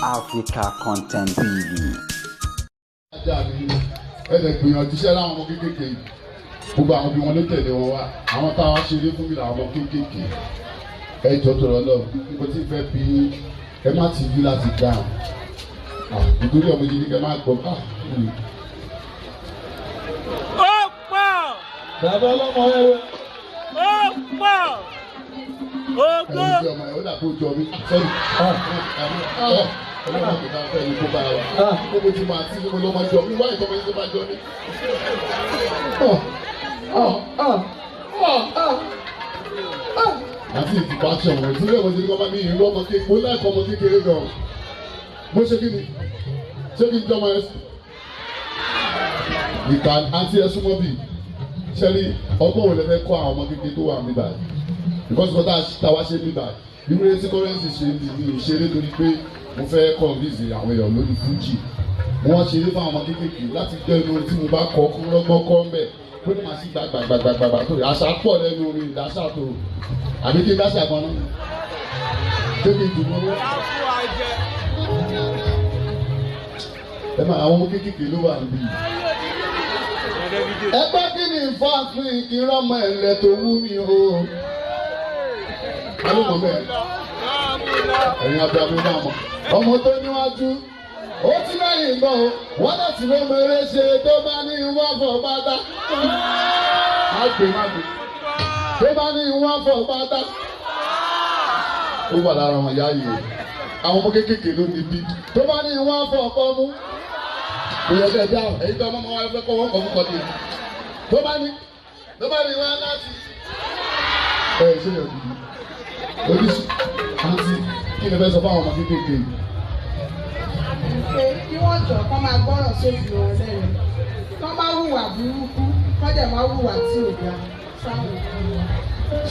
Africa Content TV. Ajá mi, ẹ lè gbìyànjú iṣẹ́ láwọn ọmọ kéékèèké yìí. Gbogbo àwọn òbí wọn ló tẹ̀lé wọn wá. Àwọn táwa ṣeré fún mi làwọn ọmọ kéékèèké. Ẹ jọ tó lọ lọ nípa tí fẹ́ bí, ẹ má ti yú láti dáhùn nítorí ọmọ yìí ní kẹ́ máa gbọ́. Ó pọ̀. Bàbá ọlọ́mọ ẹwẹ́. Ó pọ̀. Ògo. Ẹ̀yin tí ọmọ ẹ̀ ó dà kó jọ mí sọ́rí ọlọ́mọ kò dáa fẹ́ ní kó bára wa. Gbogbo tí mo àti mo lọ́mọ jọ mí wáyé tọmọ yín tó bá jọ mí. Ọ̀ ọ̀ ọ̀ ọ̀. Àti ìfipá ṣẹ̀wọ̀n tí ilé ìwé ti kọ́ bá mi ìlú ọmọ kékeré. Mo láìkọ́ ọmọ kékeré gan. Mo ṣe kí ni? Ṣé kí n jọmọ ẹ ìka àti ẹ súnmọ́ bíi ṣẹ́rí? Ọgbọ́n wo lẹ fẹ́ kọ́ àwọn ọmọ kékeré tó wà níbà? Because kọ́ tá a wá ṣe níbà, irú etí currency ṣe ń bí mi ìṣeré torí pé mo fẹ́ convince àwọn èèyàn lórí fújì. Mo wá ṣeré fún àwọn ọmọ kékeré láti jẹ́ inú orin tí mo bá kọ́ kó rọ́gbọ́n kọ́ ń bẹ̀ kó ní màá sí gbàgbàgbàgbàgbà tó àṣà pọ̀ lẹ́nu orin ìdáṣà tó àbí kí n dáṣà kan náà débi ìdùnnú wọn. Ẹ máa àwọn ọmọ kékeré ló wà níbí. Ẹgbẹ́ kí ni fáfin kí rọ́mọ ẹ̀lẹ́ tó wú mi o. Alómọ bẹ́ẹ̀, ẹ̀yin abiyamọ náà mọ̀. Ọmọ tó níwájú ó ti lẹ́yìn gbọ́ o, wọ́n láti ló mọ eré ṣe tó bá ní wọ́n fọ̀ pátá. Má gbé, má gbé. Tó bá ní wọ́n fọ̀ pátá. Ó wà lára wọn ìyá yìí o. Àwọn ọmọ kéékèèké ló ní bí. Tó bá ní wọ́n fọ̀ ọkọ mú. Kò yẹ kẹ́ ẹ dáhùn. Èyí tó ọmọ ọmọ wa fẹ́ kọ́ wọ́n kọ́ fún kọ́ ni. Tó bá ní wọ́n láti. Ẹ ṣe yẹ kùdú. Oríṣi àǹtí, kí ni fẹ́ sọ fún àwọn ọmọ kéékèèké yìí? Pé kí wọ́n jọ kọ́ máa gbọ́rọ̀ sófin wọn lẹ́nu, kọ́ máa hùwà burúkú, kọ́ dẹ̀ máa hùwà tí ò dáa sáwọn òbí wọn.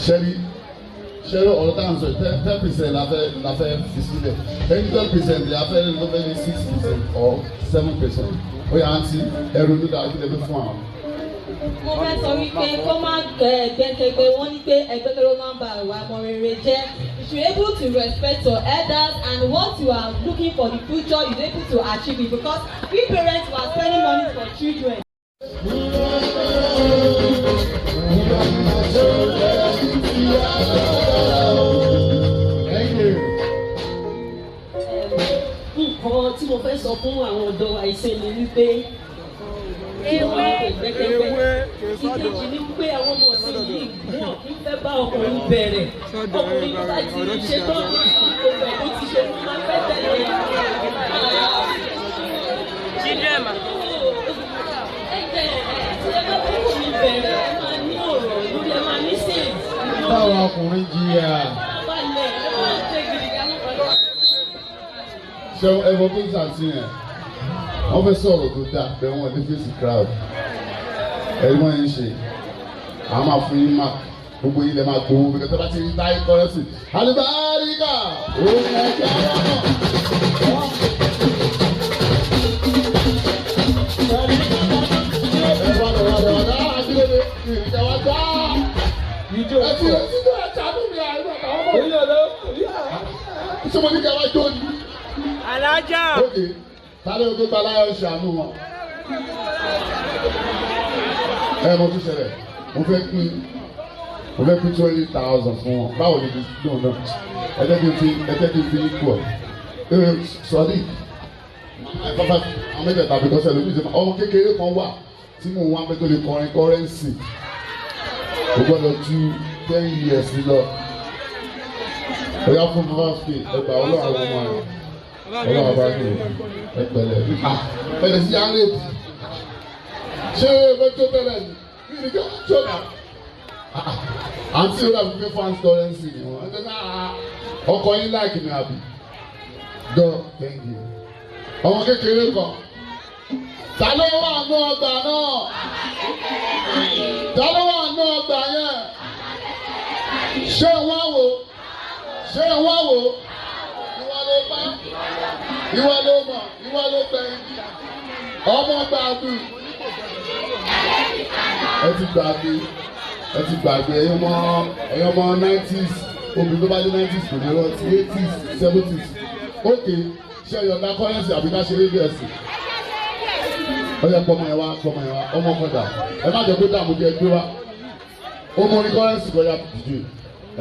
Ṣẹ́rí, ṣẹ́rí, ọ̀rọ̀ tá à ń sọ yìí, 10% la fẹ́ fi sílẹ̀. Ẹni 10% la fẹ́ ló fẹ́ ní 6% or 7%. Ó yà àǹtí, ẹrù ló dáa, kí lè fi fún àwọn. Mo fẹ́ sọ wípé kó má ẹgbẹ́kẹgbẹ́. Wọ́n ní pé ẹgbẹ́kẹgbẹ́ ló máa ń ba ìwà ọmọ rere jẹ́. You should able to respect your elders, and what you are looking for the future, you able to achieve it, because we parents, we are spending money for children. Thank you. Nǹkan tí mo fẹ́ sọ fún àwọn ọ̀dọ́ àìsàn ni wípé kí wọ́n má pè gbẹ́kẹ́gbẹ́. Ìkejì ni wípé àwọn ọmọ ọ̀sìn yìí, wọn kì í fẹ́ bá ọkùnrin bẹ̀rẹ̀. Ọkùnrin tó bá ti ṣe tán, gbogbo ẹ̀ tó ti ṣe, wọ́n máa fẹ́ tẹ̀lé. Chidema. Ẹ̀jẹ̀ tí ẹ bá bọ́kùnrin bẹ̀rẹ̀, ẹ máa ní ọ̀rọ̀ lórí, ẹ máa ní sèé. Báwo ọkùnrin jìyà. Balẹ̀, ẹ máa jẹ́ gidi gan. Ṣé ẹ mọ bí sàǹtì yẹn wọ́n fẹ́ sọ̀rọ̀ tó dáa bẹ́ẹ̀, wọ́n ní face crowd. Ẹ̀rí wọ́n yẹn ń ṣe àwọn máa fún yín mark. Gbogbo yín lè máa gbowó bí kẹtẹ́ bá ti rí táyé currency alùbáríkà òun ẹ̀jẹ̀ wọn náà. Ẹ wá lọ wá lọ wá lọ àdúgbò ìrìnjà wa gbá. Ìjọ. Ẹ ti ẹ ti tó ẹ ṣàánú mi àìmọ̀ àwọn ọmọ. Orí ọ̀dọ́. Ṣé mo ní kí a wá jó ni? Alájà. Ok, tálẹ́ o tó gba aláyọ̀ ṣàánú wọn. Ẹ mọ tó ṣẹlẹ̀, mo fẹ́ pín 20,000 fún wọn. Báwo ni kí dùn náà? Ẹ jẹ́ kí n fi equal. Ẹ sọdí, bàbá àwọn mẹ́tẹ̀ẹ̀ta bí kọ́sẹ̀ lómi ìṣe ọmọ kékeré kan wà tí mò ń wá pé tó lè kọrin currency. O gbọ́dọ̀ ju 10 years lọ. Ó yá, fún 5K, ẹgbàá. Ọlọ́run àwọn ọmọ rẹ̀, ọlọ́run bá ní o. Ẹ pẹ̀lẹ́, pẹ̀lẹ́ sí arẹ́bì. Ṣé ẹ tó tẹ́lẹ̀ ní bí ní kí wọ́n tó nà? Àǹtí, ó dàbí pé fans currency ni wọ́n. Ọkọ yín láìkì mi àbí dọ́? Thank you. Ọmọ kékeré kan, ta ló wà ní ọgbà náà? Ta ló wà ní ọgbà yẹn? Ṣé wọ́n wò? Ṣé wọ́n wò? Ìwọ ló bá, ìwọ ló mọ̀, ìwọ ló gbẹ̀yìn ọmọ gbàgbé. Ẹ ti gbàgbé, ẹ ti gbàgbé. Ẹ̀yin ọmọ 90s, obìnrin tó bá dé 90s kò ní rántí 80s, 70s. Ok. Ṣé yọ̀ǹda currency àbí ká ṣe rédíò ẹ̀sìn? Ó yẹ pọ́nmọ yẹn wá, pọ́nmọ yẹn wá, ọmọ kọjá. Ẹ má jẹ́ kó dààmú jẹ́ gbé wá. Ó mọ ní currency kọjá dìde.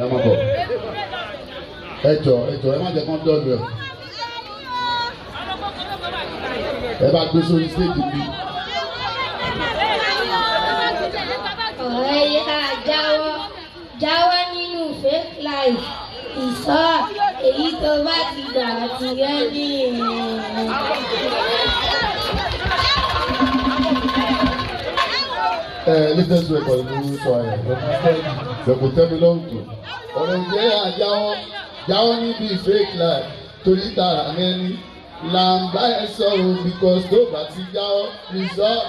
Ẹ má bọ̀. Ẹ jọ, ẹ jọ, ẹ má jẹ́ kán dọ́ọ̀lù ẹ̀. Ẹ bá gbé sórí stage bí. Ọ̀rẹ́ yá jáwọ́, jáwọ́ nínú fake life ìsọ́ èyí tó bá ti gbà ti rẹ́ ní ìrìn. Ẹ latest record ló ń sọ ẹ kò tẹ́ mi lọ́rùn tó. Ọ̀rọ̀ jẹ́ àjáwọ́ jáwọ́ níbi fake life torí tara mẹ́ni là ń bá ẹ sọ̀rọ̀ because tó bá ti jáwọ́ result.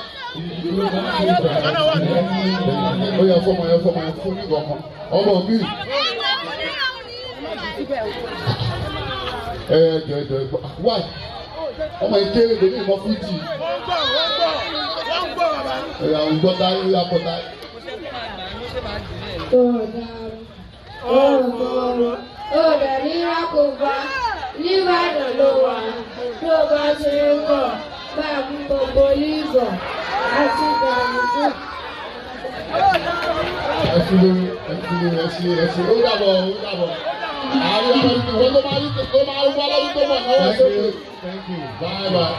Ó yẹ fọmọ yẹn, fọmọ yẹn fún ní kankan ọmọ mi. Ẹ jọ, ẹ jọ, ẹ wá ọmọ yìí kéré lórí ìmọ̀ fújì. Ẹ̀yà ń gbọ́ tá, ó yà kọ́ tá. Ó dẹ̀ ní rákòbá nìbàdàn ló wà tó bá ṣe ń bọ̀ bá mú gbogbo líbọ̀ àti gbàmùkù. Ẹ fi lórí, ẹ fi lórí, ẹ ṣe, ẹ ṣe, ó dàbọ̀, ó dàbọ̀. Àárín ọlọ́dún tó wọ́n tó máa rí tó máa wá lọ́dún tó bọ̀ náwó sókè. Thank you. Bye bye.